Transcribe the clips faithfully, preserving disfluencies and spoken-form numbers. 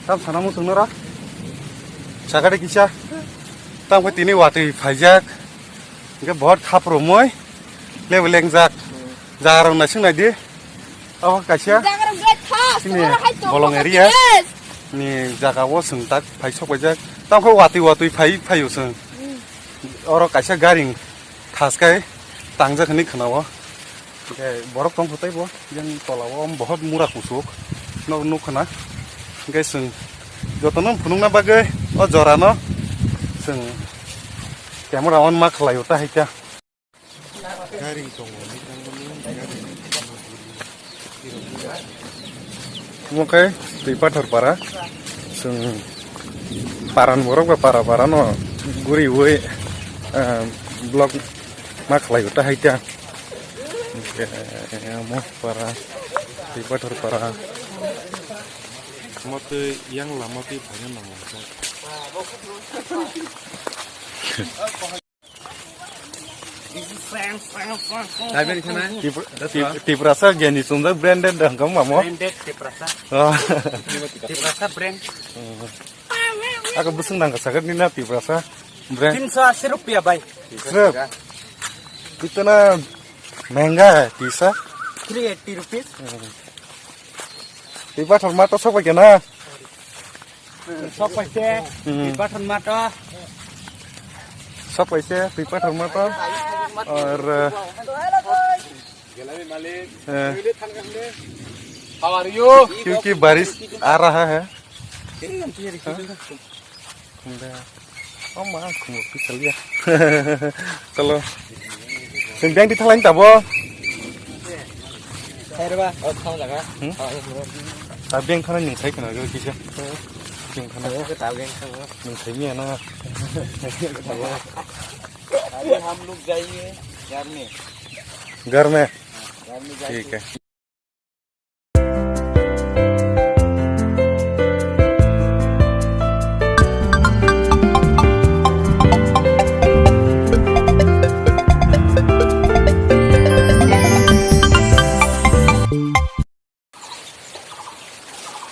Tam sana muchung nara. Sakade kisa. Tam khe tini watwi phaijak. Hingke bohot khap romoi. Lebu lengjak. Jaga rok naising naidi. Abo kaisa. Jaga rok birat khas. Sini bolong area. Ni jaga o sung tak phai sok paijak. Tam khe watwi watwi phai phaio sung. Oro kaisa garing thas kai tangjak hinwi khwnao. Hingke borok tong kho tei bo yang tola o bohot mura kuchuk no nuk khna. Hingke chwng jotono phunukna bagwi o jora no chwng camera on ma khlai o ta hai kha. Gari tongo, omo khe twi pathor para, chwng paran borok ba para para no guriwi, eh, vlog ma khlai o ta hai ta. Hingke omo para twi pathor para. Omo twi yang lama twi phaina nango. Tipra-, Tip-, Tiprasa genji chumjak branded hwnkha mamo. Branded Tiprasa. Oh. Tiprasa brand. Ako bwswng nangkha sakha nini na Tiprasa brand. Tinso asi rupiah, bhai. Srep. Kitna mehenga hai tisa. Three eighty rupees. Twi pathor ma to sok bai kena. Sok paise, hmm. Twi pathor ma to. Sok paise, twi pathor ma to. Aur, eh, how are you? Kyunki barish aa raha hai. Haa? Oh ma, khumuk pi chal gaya. Chalo. Chwng beng di thalai tabo. Khairba, oh, thang jaga. Hmm? Ta beng thana ning sai khna kisa. Beng thana. Ta beng thang. Ning sai miya na. अभी हम लोग जाएंगे घर में। घर में? घर में जाके ठीक है।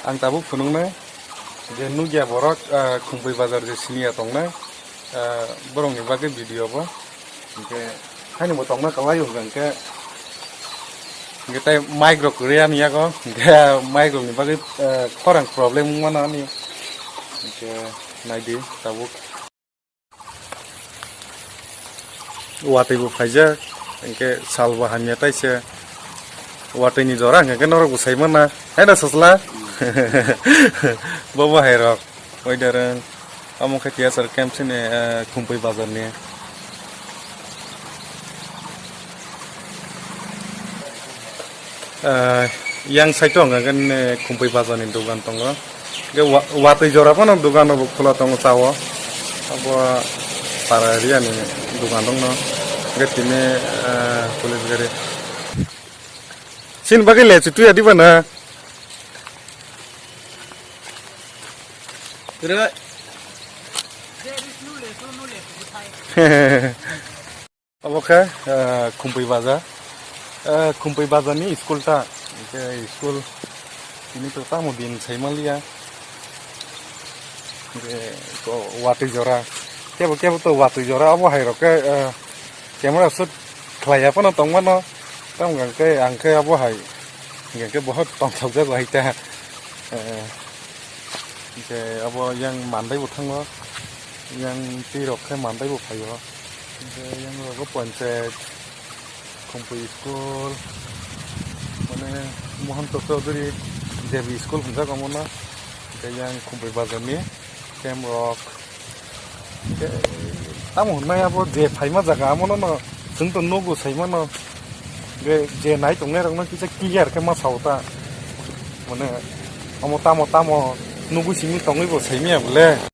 Ang tabuk phunuknai je nukya borok, ah, Khumpui bazar je siniya tongnai, ah, borokni bagwi video bo. Hingke haino bo tongna kwlai hwnkha hingke, hingke tei mic rok kwrwi ani yago, hingke mic rokni bagwi, ah, khorang problem wngmano ani. Hingke naidi tabuk. Watwi bo phaijak, hingke sal bo hamya taise. Watwi ni jora hingke norok bo sai mana. Hai da sosla? Bo bo hai rok. Weather, omo khe T S R camp sini, eh, Khumpui bazar ni. Eh, yang side o hwnka khe, eh, Khumpui bazar ni dogan tongo. Hwnkhe wa-, watwi jora phano dogan rok bo khula tongo cha o. Abo para area ni dogan rok no. Hwnkhe tini, eh, police gari. Chini bagwi lechu tuya diba na? Kwrwi. Obo khe, eh, Khumpui bazar. Eh, Khumpui bazar ni school ta. Hwnkhe school tini to tamo din sai manliya. Hwnkhe to watwi jora. Kebo kebo to watwi jora. Obo hai rok khe, eh, camera shoot khlai ya phano tong mano. Tamo hwnkhe ang khe obo hai. Hwnkhe bohot tongthok jago hai ta. Eh, hwnkhe obo yang mandai bo thango. Yang twi rok khe mandai bo phaio. Hwnkhe yang rogo panchayat, Khumpui school, mane Mohanto Chaudhary J B school hwnjak omono. Hwnkhe yang Khumpui bazar ni camp rok. Hwnkhe tamo hwnmai abo je phaima jaga amono no chwng to nugo sai mano. Hwnkhe je nai tongnai rokno kisa clear khe ma sao ta. Mane omo tamo tamo nugui simi tongwi bo sai manya bole.